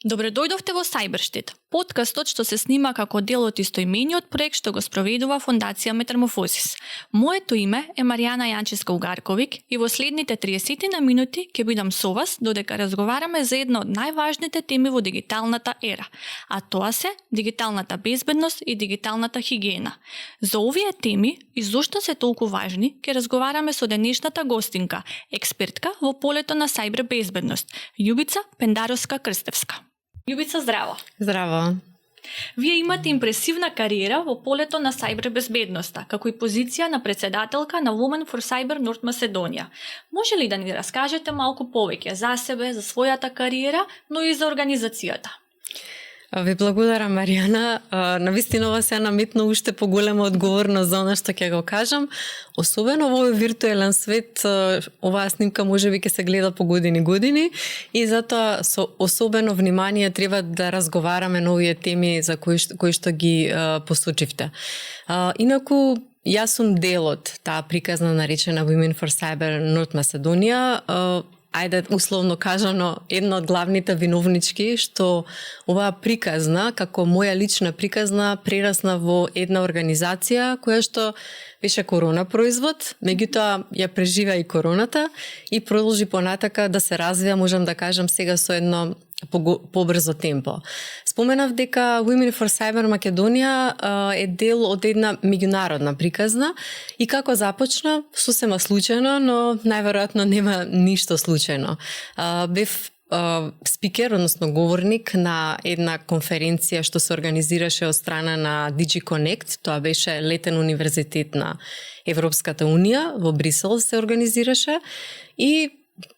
Добре дојдовте во Cyberштит, подкастот што се снима како дел од истоимениот проект што го спроведува Фондација Метаморфозис. Моето име е Маријана Јанчевска-Угарковик и во следните 30 на минути ќе бидам со вас додека разговараме за една од најважните теми во дигиталната ера, а тоа се дигиталната безбедност и дигиталната хигиена. За овие теми и зошто се толку важни, ќе разговараме со денешната гостинка, експертка во полето на сајбербезбедност, Љубица Пендаровска-Крстевска. Љубица, здраво! Здраво! Вие имате импресивна кариера во полето на сајбербезбедноста, како и позиција на председателка на Women for Cyber North Macedonia. Може ли да ни раскажете малку повеќе за себе, за својата кариера, но и за организацијата? Ви благодарам, Маријана. Навистина ова се наметно уште поголема одговорност за она што ќе го кажам. Особено во овој виртуелен свет, оваа снимка можеби ќе се гледа по години и затоа со особено внимание треба да разговараме на овие теми за кои што ги посочивте. Инаку, јас сум дел од таа приказна наречена Women for Cyber North Macedonia. Ајде, условно кажано, една од главните виновнички што оваа приказна, како моја лична приказна, прерасна во една организација која што беше корона производ, меѓутоа ја преживеа и короната и продолжи понатака да се развија, можам да кажам сега со едно побрзо темпо. Споменав дека Women for Cyber Македонија е дел од една меѓународна приказна и како започна, сосема случајно, но најверојатно нема ништо случајно. Бев спикер, односно говорник на една конференција што се организираше од страна на DigiConnect, тоа беше летен универзитет на Европската Унија, во Брисел се организираше и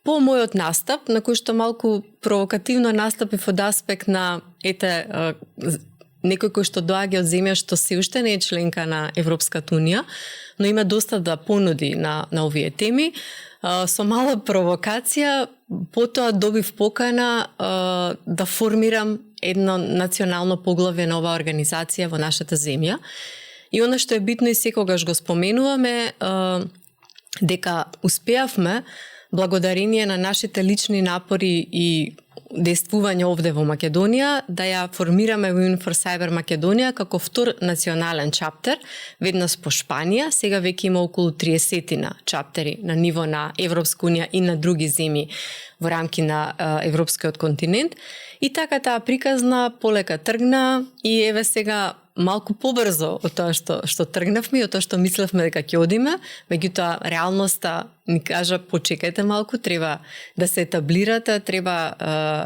по мојот настап, на кој што малку провокативно настапив од аспект на некој кој што доаѓа од земја што се уште не е членка на Европската Унија, но има доста да понуди на овие теми. Со мала провокација, потоа добив покана да формирам едно национално поглавје на оваа организација во нашата земја. И она што е битно и секогаш го споменуваме, дека успеавме благодарение на нашите лични напори и действување овде во Македонија, да ја формираме Women for Cyber Македонија како втор национален чаптер, веднаш по Шпанија, сега веќе има околу 30 чаптери на ниво на Европска Унија и на други земји во рамки на европскиот континент. И така таа приказна полека тргна и еве сега малку побрзо од тоа што тргнавме и од тоа што мислевме дека ќе одиме, меѓутоа реалноста ни кажа почекајте малку, треба да се етаблирате, треба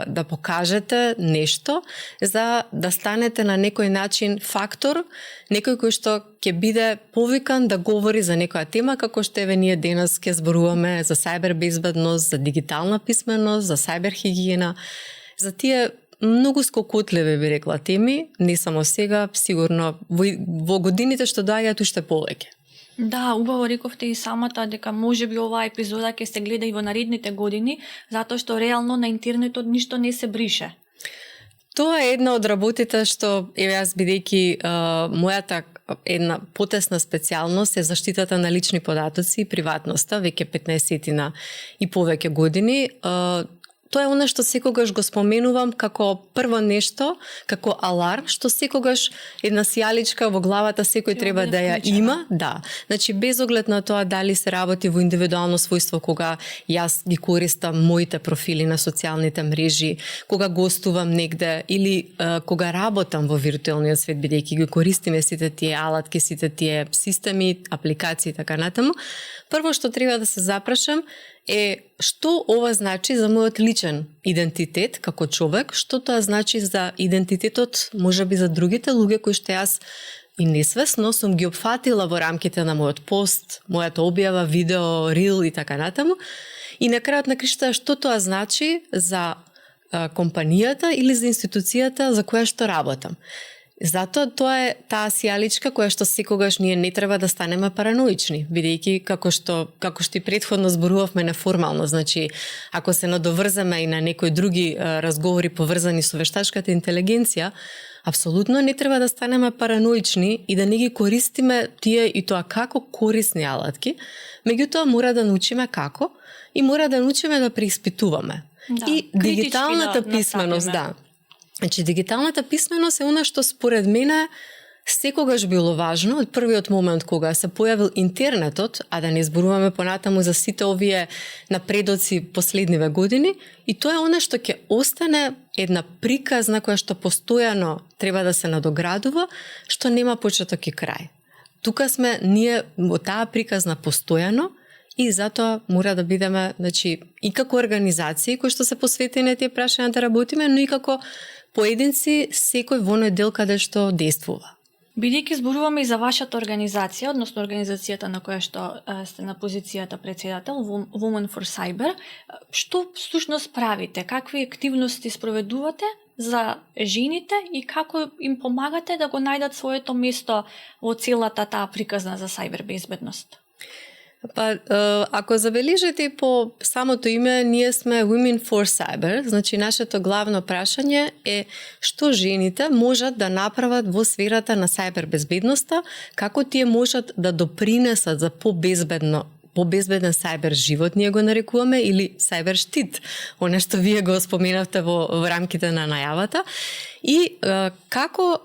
да покажете нешто за да станете на некој начин фактор, некој кој што ќе биде повикан да говори за некоја тема, како што еве ние денес ќе зборуваме за сајбербезбедност, за дигитална писменост, за сајберхигиена, за тие многу скокотливи, би рекла, теми, не само сега, сигурно во годините што доаѓаат уште повеќе. Да, убаво рековте и самата дека можеби оваа епизода ќе се гледа и во наредните години, затоа што реално на интернетот ништо не се брише. Тоа е една од работите што, еве јас бидејќи мојата една потесна специјалност е заштитата на лични податоци и приватноста, веќе 15 и повеќе години. Тоа е она што секогаш го споменувам како прво нешто, како аларм, што секогаш една сијаличка во главата секој треба да ја има. Да. Значи, без оглед на тоа дали се работи во индивидуално својство, кога јас ги користам моите профили на социјалните мрежи, кога гостувам негде или кога работам во виртуелниот свет, бидејќи ги користиме сите тие алатки, сите тие системи, апликации и така натаму. Прво што треба да се запрашам е што ова значи за мојот личен идентитет како човек, што тоа значи за идентитетот, можеби за другите луѓе кои што јас и несвесно сум ги опфатила во рамките на мојот пост, мојата објава, видео, рил и така натаму. И на крајот на кришта што тоа значи за компанијата или за институцијата за која што работам. Затоа тоа е таа сијаличка која што секогаш ние не треба да станеме параноични, бидејќи како што и претходно зборувавме неформално, значи ако се надоврзаме и на некои други разговори поврзани со вештачката интелигенција, апсолутно не треба да станеме параноични и да не ги користиме тие и тоа како корисни алатки, меѓутоа мора да научиме како и мора да научиме да преиспитуваме. Да, и дигиталната писменост, да. Значи, дигиталната писменост е она што според мене секогаш било важно од првиот момент кога се појавил интернетот, а да не зборуваме понатаму за сите овие напредоци последниве години, и тоа е она што ќе остане една приказна која што постојано треба да се надоградува, што нема почеток и крај. Тука сме ние од таа приказна постојано и затоа мора да бидеме, значи, и како организации кои што се посветени на тие прашања да работиме, но и како поединци секој во оној дел каде што действува. Бидејќи зборуваме и за вашата организација, односно организацијата на која што сте на позицијата председател, Women for Cyber, што всушност правите? Какви активности спроведувате за жените и како им помагате да го најдат своето место во целата таа приказна за сајбер безбедност? Па, ако забележите по самото име, ние сме Women for Cyber, значи нашето главно прашање е што жените можат да направат во сферата на сајбер безбедноста, како тие можат да допринесат за побезбеден сајбер живот, ние го нарекуваме, или сајбер штит, оно што вие го споменавте во рамките на најавата, и како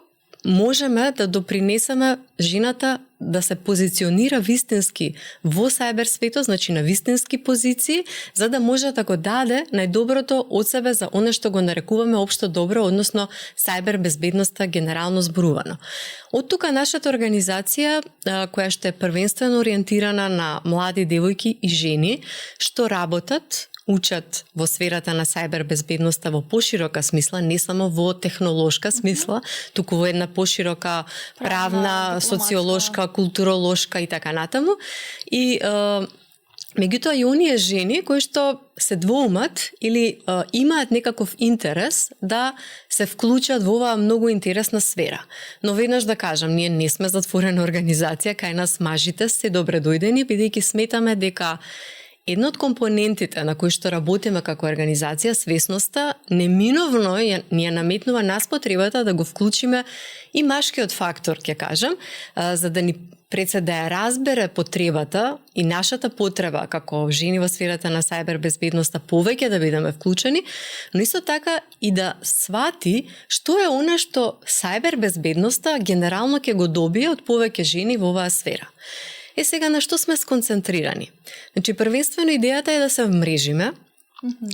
можеме да допринесеме жената да се позиционира вистински во сајбер светот, значи на вистински позиции, за да може да го даде најдоброто од себе за оно што го нарекуваме општо добро, односно сајбер безбедноста генерално зборувано. Од тука нашата организација, која што е првенствено ориентирана на млади девојки и жени, што работат, учат во сферата на сајбер безбедноста во поширока смисла, не само во технолошка смисла, туку во една поширока правна, социолошка, културолошка и така натаму. И меѓутоа и оние жени кои што се двоумат или имаат некаков интерес да се вклучат во оваа многу интересна сфера. Но веднаш да кажам, ние не сме затворена организација, кај нас мажите се добре дојдени, бидејќи сметаме дека една од компонентите на кои што работиме како организација, свесноста, неминовно ни ја наметнува нас потребата да го вклучиме и машкиот фактор, ќе кажам, за да ни пред се да ја разбере потребата и нашата потреба како жени во сферата на сајбер безбедноста повеќе да бидеме вклучени, но исто така и да свати што е она што сајбер безбедноста генерално ќе го добие од повеќе жени во оваа сфера. Сега на што сме сконцентрирани? Значи, првенствено идејата е да се вмрежиме,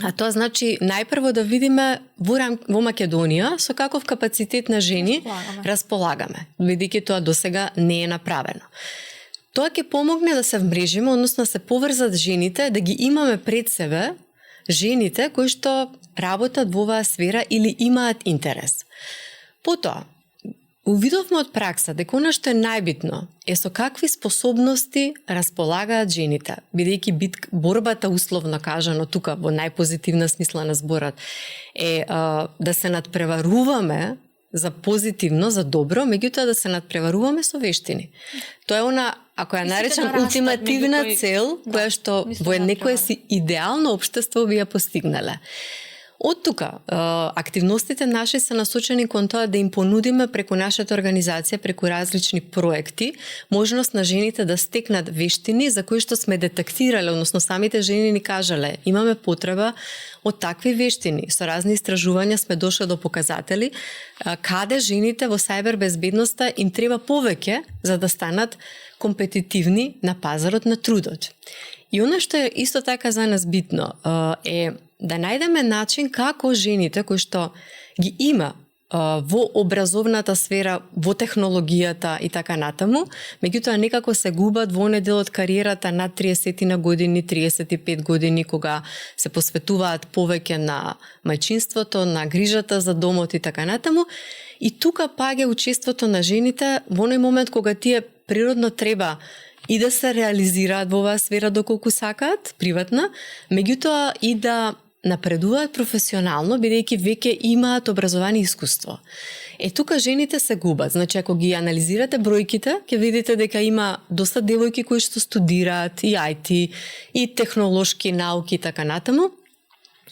а тоа значи најпрво да видиме во Македонија со каков капацитет на жени располагаме, бидејќи тоа досега не е направено. Тоа ќе помогне да се вмрежиме, односно да се поврзат жените, да ги имаме пред себе жените кои што работат во оваа сфера или имаат интерес. Потоа, увидовме од пракса дека она што е најбитно е со какви способности располагаат жените, бидејќи борбата условно кажано тука во најпозитивна смисла на зборот е да се надпреваруваме за позитивно, за добро, меѓутоа да се надпреваруваме со вештини. Тоа е она, ако ја наречам, ултимативна цел, која што во некое си идеално општество би ја постигнале. Од тука, активностите наши се насочени кон тоа да им понудиме преку нашата организација, преку различни проекти, можност на жените да стекнат вештини за кои што сме детектирале, односно самите жени ни кажале, имаме потреба од такви вештини. Со разни истражувања сме дошли до показатели каде жените во сајбер безбедноста им треба повеќе за да станат компетитивни на пазарот на трудот. И она што е исто така за нас битно е да најдеме начин како жените кои што ги има во образовната сфера, во технологијата и така натаму, меѓутоа некако се губат во оној дел од кариерата над 30 на години, 35 години, кога се посветуваат повеќе на мајчинството, на грижата за домот и така натаму. И тука паѓа учеството на жените во оној момент кога тие природно треба и да се реализираат во оваа сфера доколку сакаат, приватна, меѓутоа и да напредуваат професионално, бидејќи веќе имаат образование и искуство. Тука жените се губат. Значи, ако ги анализирате бројките, ќе видите дека има доста девојки кои што студираат и IT, и технолошки науки и така натаму.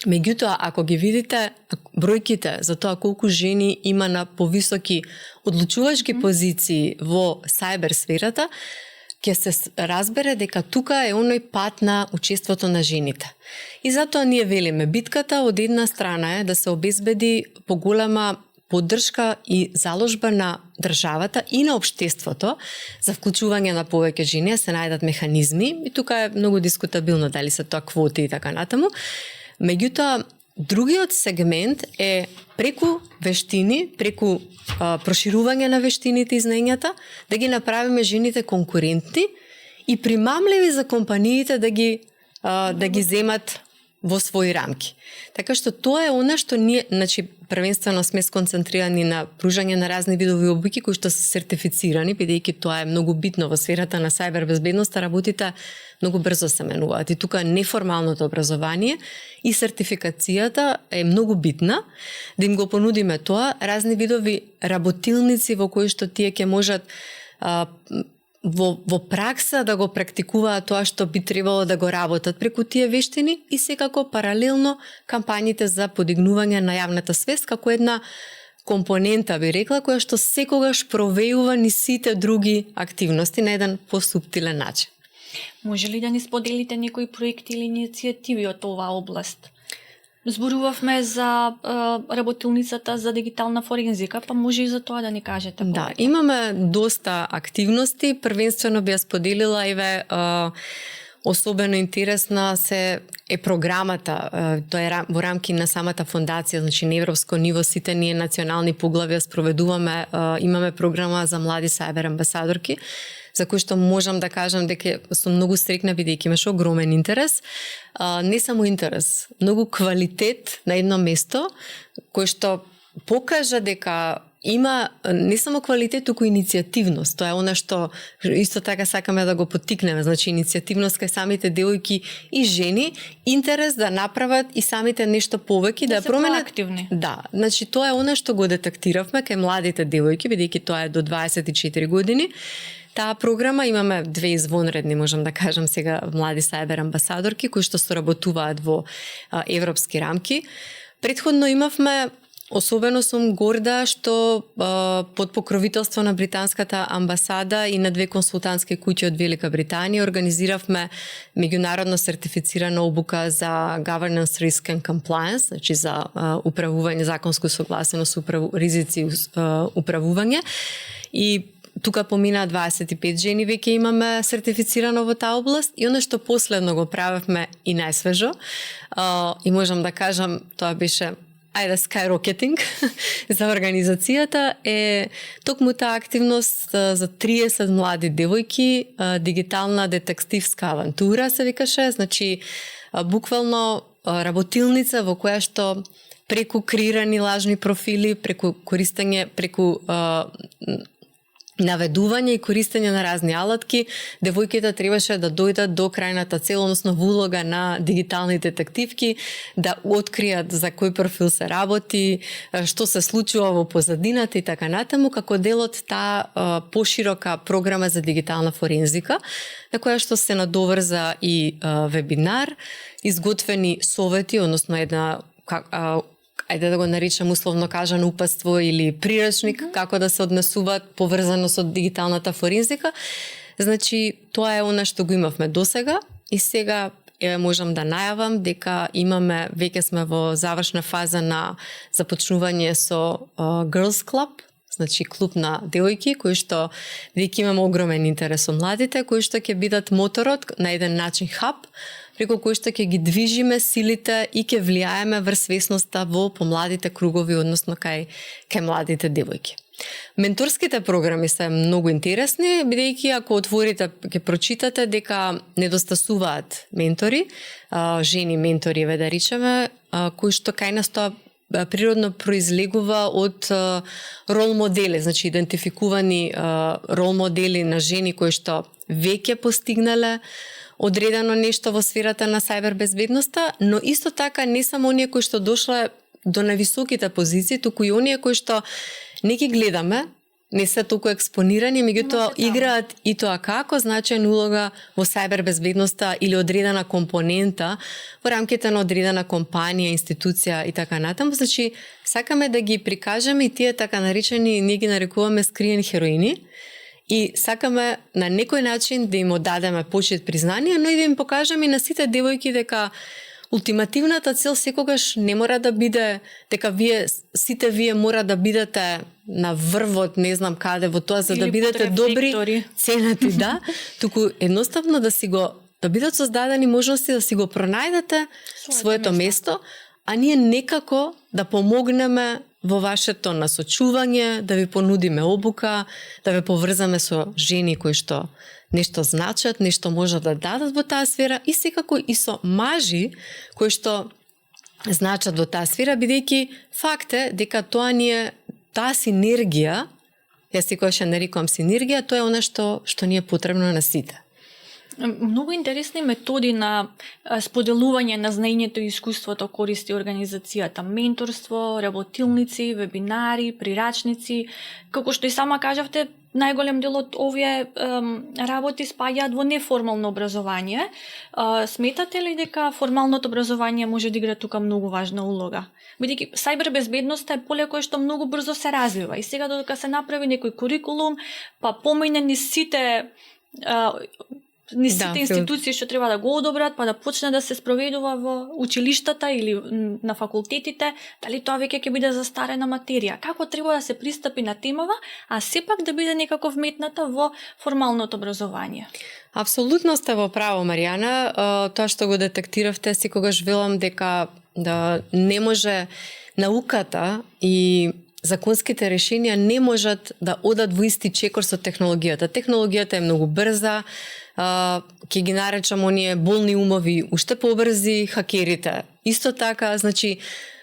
Меѓутоа, ако ги видите бројките за тоа колку жени има на повисоки одлучувачки позиции во сајбер сферата, ќе се разбере дека тука е оној пат на учеството на жените. И затоа ние велиме, битката од една страна е да се обезбеди поголема поддршка и заложба на државата и на општеството за вклучување на повеќе жени, се најдат механизми, и тука е многу дискутабилно дали се тоа квоти и така натаму. Меѓутоа, другиот сегмент е преку вештини, преку проширување на вештините и знаењата, да ги направиме жените конкурентни и примамливи за компаниите да ги земат во своји рамки. Така што тоа е она што ние, значи, првенствено сме сконцентрирани на пружање на разни видови обуки кои што се сертифицирани, бидејќи тоа е многу битно во сферата на сајбер безбедноста, работите многу брзо се менуваат. И тука неформалното образование и сертификацијата е многу битна, да им го понудиме тоа, разни видови работилници во кои што тие ќе можат во пракса да го практикуваат тоа што би требало да го работат преку тие вештини, и секако паралелно кампањите за подигнување на јавната свест како една компонента, би рекла, која што секогаш провејува ни сите други активности на еден посуптилен начин. Може ли да ни споделите некои проекти или иницијативи од оваа област? Зборувавме за работилницата за дигитална форензика, па може и за тоа да ни кажете повеќе. Да, имаме доста активности, првенствено би ја споделила, особено интересна е програмата, тоа е во рамки на самата фондација, значи на европско ниво сите ние национални поглавја спроведуваме, имаме програма за млади сајбер амбасадорки, за кој што можам да кажам дека сум многу среќна бидејќи имаше огромен интерес. Не само интерес, многу квалитет на едно место, кој што покажа дека има не само квалитет, туку иницијативност. Тоа е она што исто така сакаме да го поттикнеме, значи иницијативност кај самите девојки и жени, интерес да направат и самите нешто повеќе, да променат проактивни. Да, значи тоа е она што го детектиравме кај младите девојки, бидејќи тоа е до 24 години. Таа програма имаме две извонредни, можам да кажам сега, млади сајбер амбасадорки кои што соработуваат во европски рамки. Претходно имавме, особено сум горда што под покровителство на британската амбасада и на две консултантски куќи од Велика Британија организиравме меѓународно сертифицирана обука за governance risk and compliance, значи за управување, законско согласеност, ризици и управување. И тука помина 25 жени, веќе имаме сертифицирано во таа област, и оно што последно го правевме и најсвежо, и можам да кажам, тоа беше skyrocketing за организацијата, е токму таа активност за 30 млади девојки, дигитална детективска авантура се викаше, значи буквално работилница во која што преку креирани лажни профили, преку користење, преку наведување и користење на разни алатки, девојките требаше да дојдат до крајната цел, односно во улога на дигитални детективки, да откријат за кој профил се работи, што се случува во позадината и така натаму, како дел од таа поширока програма за дигитална форензика, на која што се надоврза и вебинар, изготвени совети, односно една ајде да го наричам условно кажано упатство или приречник како да се однесуваат поврзано со дигиталната форензика. Значи, тоа е она што го имавме досега, и сега можам да најавам дека имаме, веќе сме во завршна фаза на започнување со Girls Club, значи клуб на девојки, кои што веќе имаме огромен интерес од младите, кои што ќе бидат моторот на еден начин хаб, преку кој што ќе ги движиме силите и ќе влијаеме врз свесноста во помладите кругови, односно кај младите девојки. Менторските програми се многу интересни, бидејќи ако отворите, ќе прочитате дека недостасуваат ментори, жени ментори, да речеме, кои што кај нас тоа природно произлегува од рол модели, значи идентификувани рол модели на жени кои што веќе постигнале одредено нешто во сферата на сајбер безбедноста, но исто така не само оние кои што дошле до нависоките позиции, туку и оние кои што не ги гледаме, не се толку експонирани, меѓутоа играат и тоа како значајна улога во сајбер безбедноста или одредена компонента во рамките на одредена компанија, институција и така натаму. Значи, сакаме да ги прикажеме и тие така наречени, ние ги нарекуваме скриени хероини, и сакаме на некој начин да им одадеме почит, признание, но и да им покажеме на сите девојки дека ултимативната цел секогаш не мора да биде дека сите вие мора да бидете на врвот, не знам каде, во тоа за да бидете добри, ценати, да, туку едноставно да бидат создадени можности да си го пронајдете своето место, а ние некако да помогнеме во вашето насочување, да ви понудиме обука, да ве поврзаме со жени кои што нешто значат, нешто можат да дадат во таа сфера и секако и со мажи кои што значат во таа сфера, бидејќи факт е дека тоа таа синергија, јас секогаш ја нарекувам синергија, тоа е она што ни е потребно на сите. Многу интересни методи на споделување на знаењето и искуството користи организацијата. Менторство, работилници, вебинари, прирачници. Како што и сама кажавте, најголем дел од овие работи спаѓаат во неформално образование. Сметате ли дека формалното образование може да игра тука многу важна улога? Бидејќи сајбербезбедноста е поле кое што многу брзо се развива и сега додека се направи некој курикулум, па помине низ сите институции што треба да го одобрат, па да почне да се спроведува во училиштата или на факултетите, дали тоа веќе ќе биде застарена материја? Како треба да се пристапи на темава, а сепак да биде некако вметната во формалното образование? Апсолутно сте во право, Маријана. Тоа што го детектиравте, секогаш велам дека не може науката и законските решенија не можат да одат во исти чекор со технологијата. Технологијата е многу брза, ќе ги наречам оние болни умови уште побрзи, хакерите. Исто така, значи,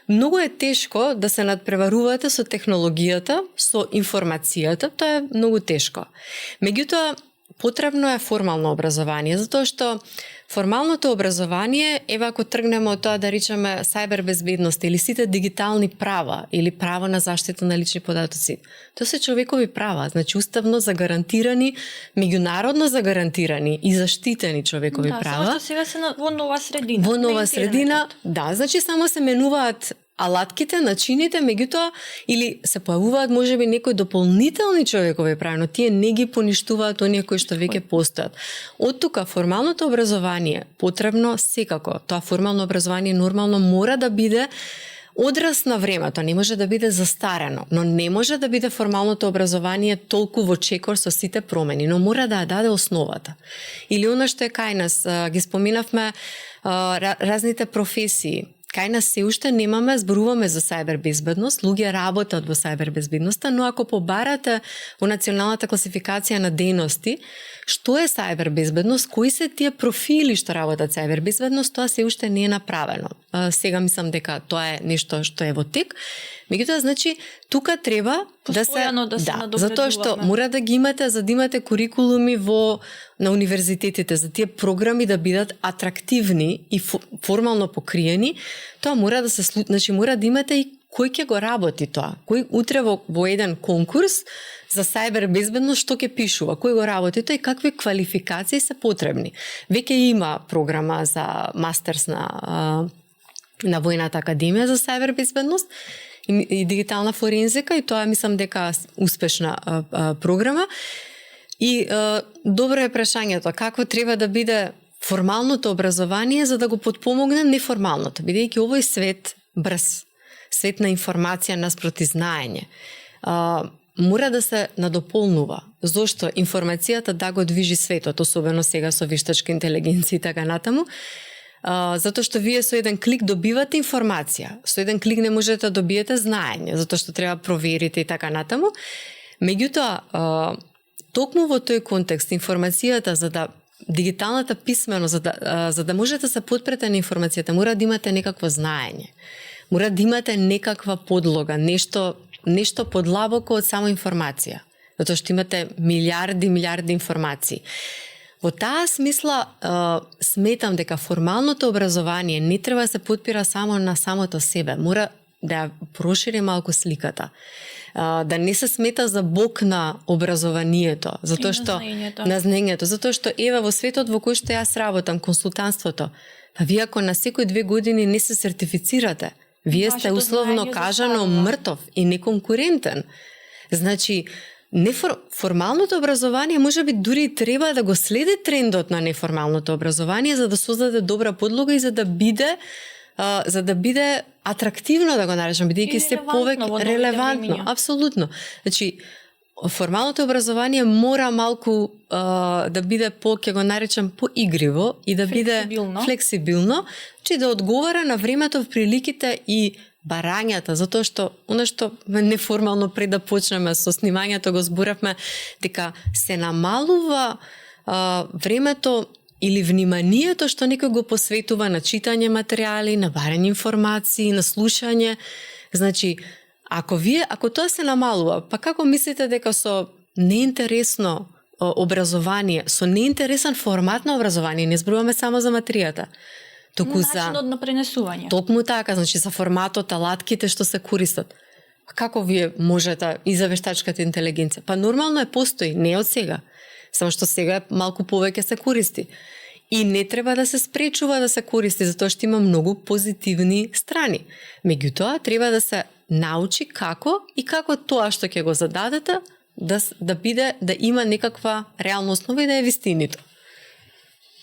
многу е тешко да се надпреварувате со технологијата, со информацијата, тоа е многу тешко. Меѓутоа, потребно е формално образование, затоа што формалното образование, ева ако тргнеме од тоа да речеме сајбербезбедност или сите дигитални права или право на заштита на лични податоци, тоа се човекови права, значи уставно загарантирани, меѓународно загарантирани и заштитени човекови права. Да, само што сега се во нова средина. Во нова средина, да, значи само се менуваат алатките, начините, меѓутоа, или се појавуваат можеби некои дополнителни човекови прави, но тие не ги поништуваат оние кои што веќе постојат. Од тука формалното образование потребно секако. Тоа формално образование нормално мора да биде одраз на времето, не може да биде застарено, но не може да биде формалното образование толку во чекор со сите промени, но мора да ја даде основата. Или она што е кај нас, ги споминавме разните професии. Кај нас се уште немаме, зборуваме за сајбербезбедност, луѓе работат во сајбербезбедноста, но ако побарате во националната класификација на дејности, што е сајбербезбедност, кои се тие профили што работат сајбербезбедност, тоа се уште не е направено. Сега мислам дека тоа е нешто што е во тек. Меѓутоа, значи, тука треба да се надоградуваме. Затоа што мора да ги имате, за да имате курикулуми на универзитетите, за тие програми да бидат атрактивни и формално покриени, тоа мора да се значи мора да имате и кој ќе го работи тоа. Кој утре во еден конкурс за сајбербезбедност што ќе пишува, кој го работи тоа и какви квалификации се потребни. Веќе има програма за мастерс на Војната академија за сајбербезбедност и дигитална форензика, и тоа мислам дека успешна програма. И добро е прашањето, какво треба да биде формалното образование за да го подпомогне неформалното, бидејќи овој свет брз, свет на информација наспроти знаење, мора да се надополнува. Зошто? Информацијата да го движи светот, особено сега со вештачка интелигенција и така натаму, затоа што вие со еден клик добивате информација, со еден клик не можете да добиете знаење, затоа што треба проверите и така натаму. Меѓутоа, токму во тој контекст информацијата за да дигиталната писменост, за да можете да се подпрете на информацијата, мора да имате некакво знаење. Мора да имате некаква подлога, нешто подлабоко од само информација, затоа што имате милиарди информации. Во таа смисла сметам дека формалното образование не треба да се подпира само на самото себе, мора да ја прошири малку сликата. Да не се смета за бок на образованието, затоа што на знаењето, затоа што еве во светот во кој што јас работам, консултантството, па вие ако на секој 2 години не се сертифицирате, вие сте условно кажано мртов и неконкурентен. Значи, формалното образование може би дури треба да го следи трендот на неформалното образование за да создаде добра подлога и за да биде атрактивно, да го наречам, бидејќи се повеќе релевантно. Апсолутно. Значи, формалното образование мора малку да биде ќе го наречам поигриво и да биде флексибилно, че да одговара на времето, приликите и барањата, затоа што оно што неформално пред да почнеме со снимањето го зборавме дека се намалува времето или вниманието што некој го посветува на читање материјали, на барање информации, на слушање. Значи, ако тоа се намалува, па како мислите дека со неинтересно образование, со неинтересен формат на образование, не зборуваме само за материјата, туку за начинот на пренесување. Токму така, значи за форматот, алатките што се користат. Како вие можете и за вештачката интелигенција? Па нормално постои, не од сега. Само што сега малку повеќе се користи. И не треба да се спречува да се користи, затоа што има многу позитивни страни. Меѓутоа, треба да се научи како и како тоа што ќе го зададете да биде, да има некаква реална основа и да е вистинито.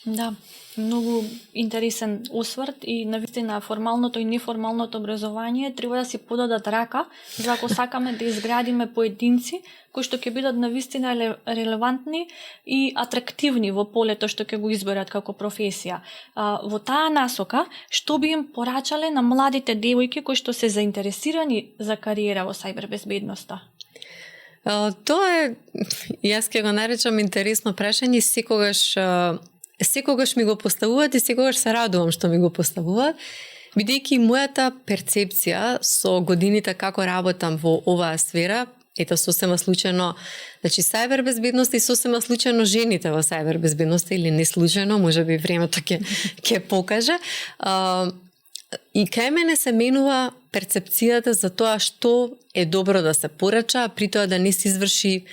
Да, многу интересен осврт и навистина формалното и неформалното образование треба да си подадат рака, за ако сакаме да изградиме поединци кои што ќе бидат навистина релевантни и атрактивни во полето што ќе го изберат како професија. Во таа насока, што би им порачале на младите девојки кои што се заинтересирани за кариера во сајбербезбедноста? Тоа е, јас ќе го наречам интересно прашање, секогаш ми го поставуваат и секогаш се радувам што ми го поставуваат, бидејќи мојата перцепција со годините како работам во оваа сфера, ето сосема случајно, значи сајбербезбедност и сосема случајно жените во сајбербезбедност или не случајно, можеби времето ќе покаже. И кај мене се менува перцепцијата за тоа што е добро да се порача, а при тоа да не се изврши,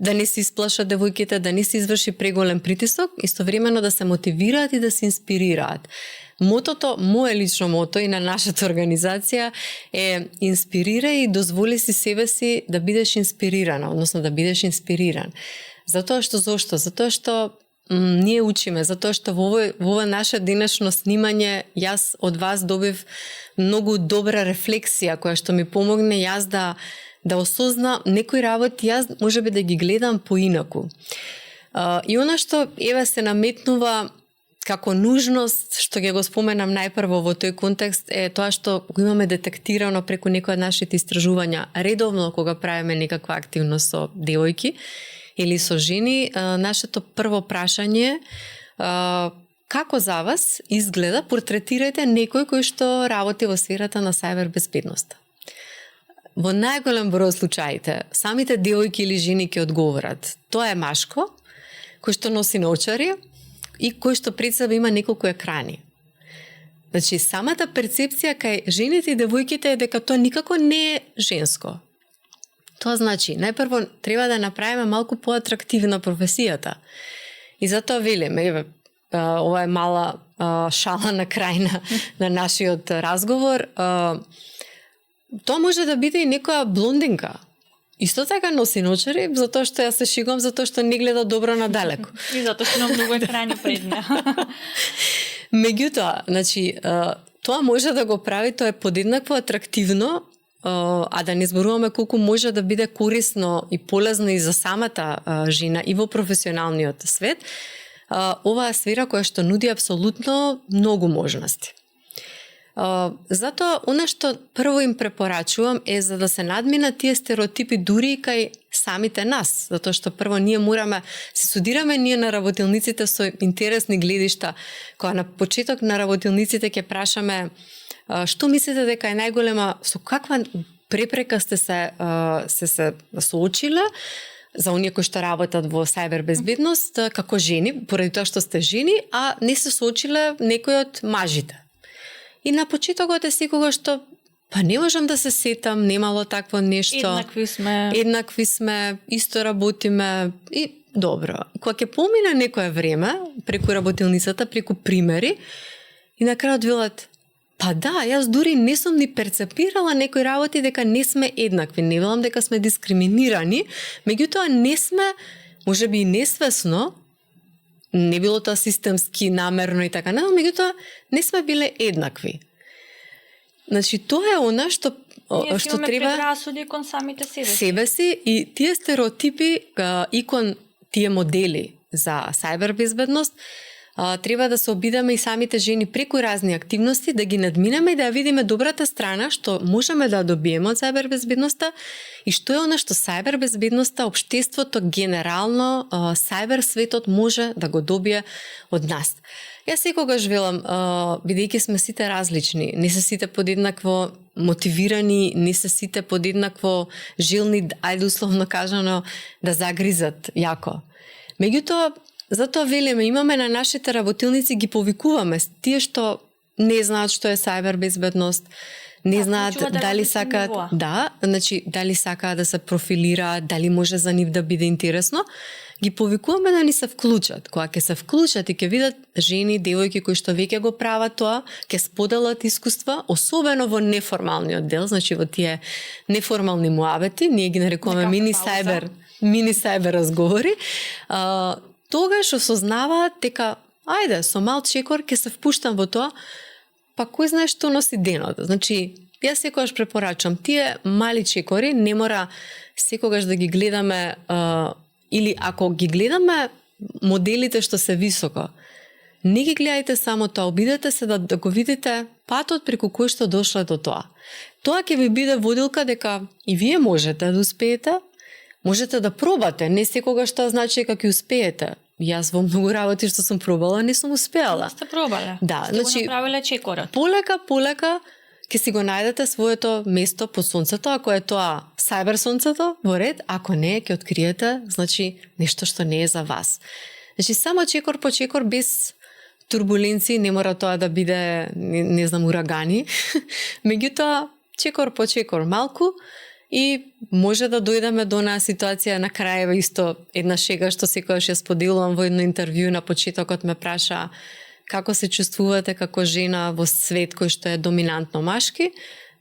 да не се исплашат девојките, да не се изврши преголем притисок, истовремено да се мотивираат и да се инспирираат. Мотото, мое лично мото и на нашата организација е инспирира и дозволи си себе си да бидеш инспирирана, односно да бидеш инспириран. Зошто? Затоа што ние учиме, затоа што во ова наше денешно снимање јас од вас добив многу добра рефлексија која што ми помогне јас да осозна некои работи, јас можеби да ги гледам поинаку. И она што еве се наметнува како нужност, што ќе го споменам најпрво во тој контекст, е тоа што го имаме детектирано преку некои од нашите истражувања редовно кога правиме некаква активност со девојки или со жени, нашето прво прашање како за вас изгледа, портретирајте некој кој што работи во сферата на сајбербезбедноста. Во најголем број случаите, самите девојки или жени ќе одговорат. Тоа е машко, кој што носи наочари и кој што пред себе има неколку екрани. Значи, самата перцепција кај жените и девојките е дека тоа никако не е женско. Тоа значи, најпрво треба да направиме малку поатрактивна професијата. И затоа велиме, ова е мала шала на крај на нашиот разговор, тоа може да биде и некоја блондинка. Исто така носи наочари, затоа што јас се шигувам, затоа што не гледа добро надалеку. И затоа што има многу екрани пред неа. Меѓутоа, значи, тоа може да го прави, тоа е подеднакво атрактивно, а да не зборуваме колку може да биде корисно и полезно и за самата жена и во професионалниот свет, оваа сфера која што нуди апсолутно многу можности. Затоа, она што прво им препорачувам е за да се надминат тие стереотипи дури и кај самите нас, затоа што прво ние мораме се судираме ние на работилниците со интересни гледишта, кога на почеток на работилниците ќе прашаме што мислите дека е најголема, со каква препрека сте се соочиле за оние кои што работат во сајбербезбедност како жени, поради тоа што сте жени, а не се соочиле некој од мажите. И на почетокот е секогаш што па не можам да се сетам, немало такво нешто. Еднакви сме, исто работиме и добро. Кога ќе помине некое време, преку работилницата, преку примери, и на крајот велат, Па да, јас дури не сум ни перцепирала некои работи дека не сме еднакви. Не велам дека сме дискриминирани, меѓутоа не сме, можеби и несвесно, не било тоа системски, намерно и така, меѓутоа не сме биле еднакви. Значи, тоа е она што треба предрасуди кон самите себе си и тие стереотипи и кон тие модели за сајбер безбедност треба да се обидеме и самите жени преку разни активности, да ги надминеме и да ја видиме добрата страна што можеме да добиеме од сајбер безбедноста и што е она што сајбер безбедноста, општеството генерално, сајбер светот може да го добие од нас. Јас секогаш велам, бидејќи сме сите различни, не се сите подеднакво мотивирани, не се сите подеднакво жилни, ајде условно кажано, да загризат јако. Меѓутоа, затоа велиме, имаме на нашите работилници, ги повикуваме тие што не знаат што е сајбер безбедност, не знаат дали сакаат, значи дали сакаат да се профилираат, дали може за нив да биде интересно, ги повикуваме да ни се вклучат. Кога ќе се вклучат и ќе видат жени, девојки кои што веќе го прават тоа, ќе споделат искуства, особено во неформалниот дел, значи во тие неформални муабети, ние ги нарекуваме мини сајбер разговори, тогаш осознаваат дека ајде, со мал чекор ќе се впуштам во тоа, па кој знае што носи денот. Значи, јас секогаш препорачам тие мали чекори, не мора секогаш да ги гледаме или ако ги гледаме моделите што се високо, не ги гледајте само тоа, обидете се да го видите патот преку кој што дошле до тоа. Тоа ќе ви биде водилка дека и вие можете да успеете, можете да пробате, не секогаш тоа значи дека ќе успеете. Јас во многу работи што сум пробала, не сум успеала. Сте пробале. Да, сте значи го направиле чекорот. Полека ќе си го најдете своето место по сонцето, ако е тоа сајбер сонцето, во ред, ако не, ќе откриете, значи нешто што не е за вас. Значи само чекор по чекор без турбуленции, не мора тоа да биде, не знам, урагани. Меѓутоа, чекор по чекор малку и може да дојдеме до онаа ситуација на крајева исто една шега што секогаш ја споделувам во едно интервју на почетокот ме праша како се чувствувате како жена во свет кој што е доминантно машки.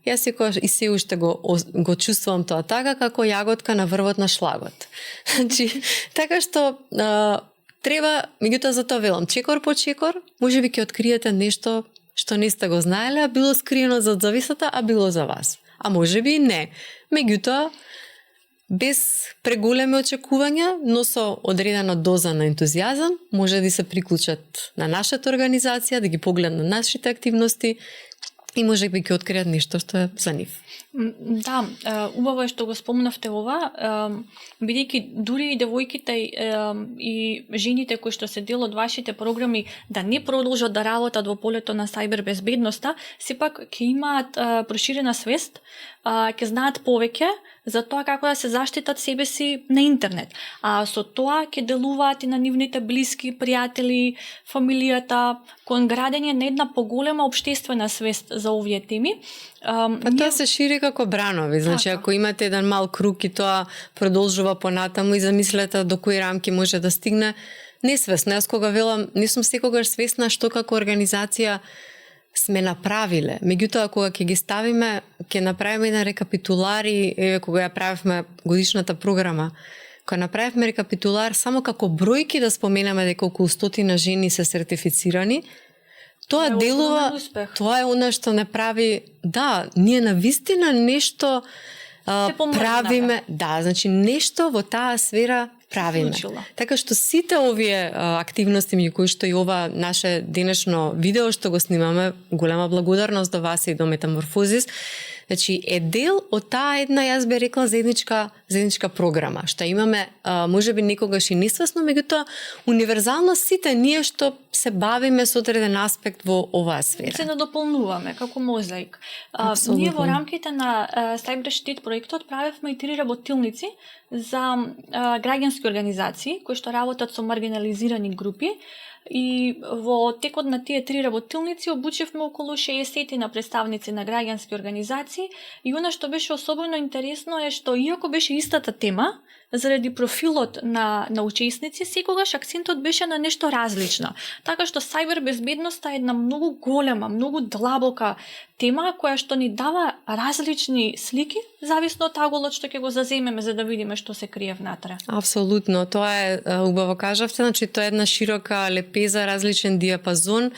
Јас секогаш и се уште го чувствувам тоа така како јаготка на врвот на шлагот. Значи, така што треба, меѓутоа за тоа велам, чекор по чекор, можеби ќе откриете нешто што не сте го знаеле, а било скриено зад зависата, а било за вас. А можеби и не. Меѓутоа, без преголеми очекувања, но со одредена доза на ентузијазам, може да се приклучат на нашата организација, да ги погледнат на нашите активности и може би ќе откријат нешто што е за нив. Да, убаво е што го спомнавте ова, бидејќи дури и девојките и жените кои што се дел од вашите програми да не продолжат да работат во полето на сајбер безбедноста, сепак ќе имаат проширена свест, ќе знаат повеќе за тоа како да се заштитат себе си на интернет. А со тоа ќе делуваат и на нивните блиски, пријатели, фамилијата, кон градење на една поголема општествена свест за овие теми. Тоа се шири како бранови, значи ако имате еден мал круг и тоа продолжува понатаму и замислете до кои рамки може да стигне, несвесно. Јас кога велам, не сум секогаш свесна што како организација сме направиле. Меѓутоа, кога ќе ги ставиме, ќе направиме една рекапитулар и кога ја правевме годишната програма, кога направивме рекапитулар, само како бројки да споменаме дека околу 100 жени се сертифицирани, тоа делува, тоа е она што не прави, да, ние навистина нешто правиме, да, значи нешто во таа сфера правиме. Така што сите овие активности, меѓу кои што и ова наше денешно видео што го снимаме, голема благодарност до вас и до Метаморфозис, значи е дел од таа една, јас би рекла, заедничка програма, што имаме, можеби некогаш и несвесно, меѓутоа универзално сите ние што се бавиме со одреден аспект во оваа сфера. Се надополнуваме како мозаик. Ние во рамките на Cyber Штит проектот правевме и 3 работилници за граѓански организации кои што работат со маргинализирани групи. И во текот на тие 3 работилници обучевме околу 60 на представници на граѓански организации и она што беше особено интересно е што иако беше истата тема, заради профилот на учесници, секогаш акцентот беше на нешто различно. Така што сајбер безбедноста е една многу голема, многу длабока тема која што ни дава различни слики, зависно од аголот што ќе го заземеме за да видиме што се крие внатре. Апсолутно, тоа е убаво кажавте, значи тоа е една широка лепеза, различен диапазон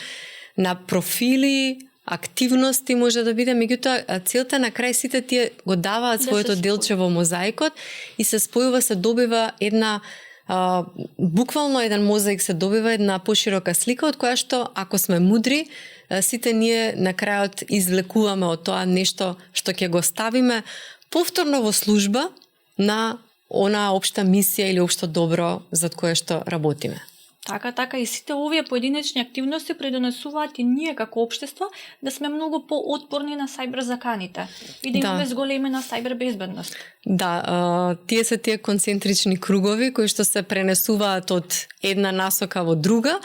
на профили, активности може да биде, меѓутоа целта на крај сите тие го даваат своето делче во мозаикот и се спојува, се добива една буквално еден мозаик, се добива една поширока слика од која што ако сме мудри, сите ние на крајот извлекуваме од тоа нешто што ќе го ставиме повторно во служба на она општа мисија или општо добро за кое што работиме. Така, и сите овие поединечни активности придонесуваат и ние како општество да сме многу поотпорни на сајбер заканите и да имаме зголемена сајбер безбедност. Да, тие се тие концентрични кругови кои што се пренесуваат од една насока во друга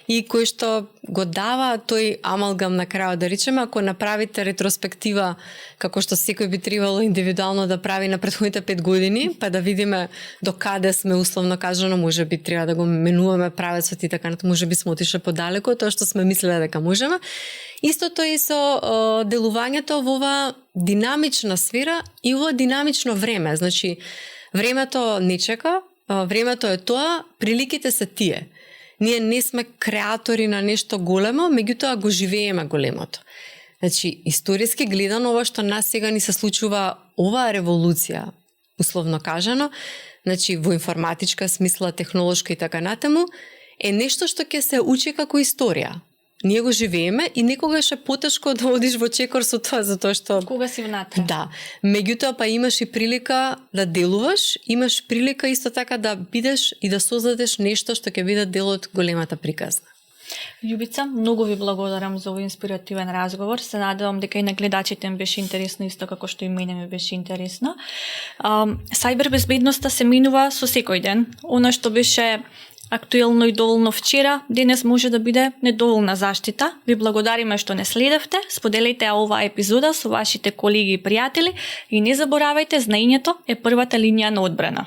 и кои што го дава тој амалгам на крајот, да речеме, ако направите ретроспектива како што секој би требало индивидуално да прави на претходните 5 години, па да видиме до каде сме условно кажано, може би треба да го менуваме правецот и така, може би сме отишли подалеку тоа што сме мислеле дека можеме. Истото и со делувањето во ова динамична сфера и во динамично време. Значи, времето не чека, времето е тоа, приликите се тие. Ние не сме креатори на нешто големо, меѓутоа го живееме големото. Значи, историски гледано, ова што нас сега ни се случува, оваа револуција, условно кажано, значи во информатичка смисла, технолошка и така натаму, е нешто што ќе се учи како историја. Ние го живееме и некогаш е потешко да одиш во чекор со тоа, затоа што... Кога си внатре. Да. Меѓутоа па имаш и прилика да делуваш, имаш прилика исто така да бидеш и да создадеш нешто што ќе биде дел од големата приказна. Љубица, многу ви благодарам за овој инспиративен разговор. Се надевам дека и на гледачите им беше интересно исто како што и мене ми беше интересно. Сајбер безбедноста се минува со секој ден. Она што беше актуелно и доволно вчера, денес може да биде недоволна заштита. Ви благодариме што не следевте, споделете оваа епизода со вашите колеги и пријатели и не заборавајте, знаењето е првата линија на одбрана.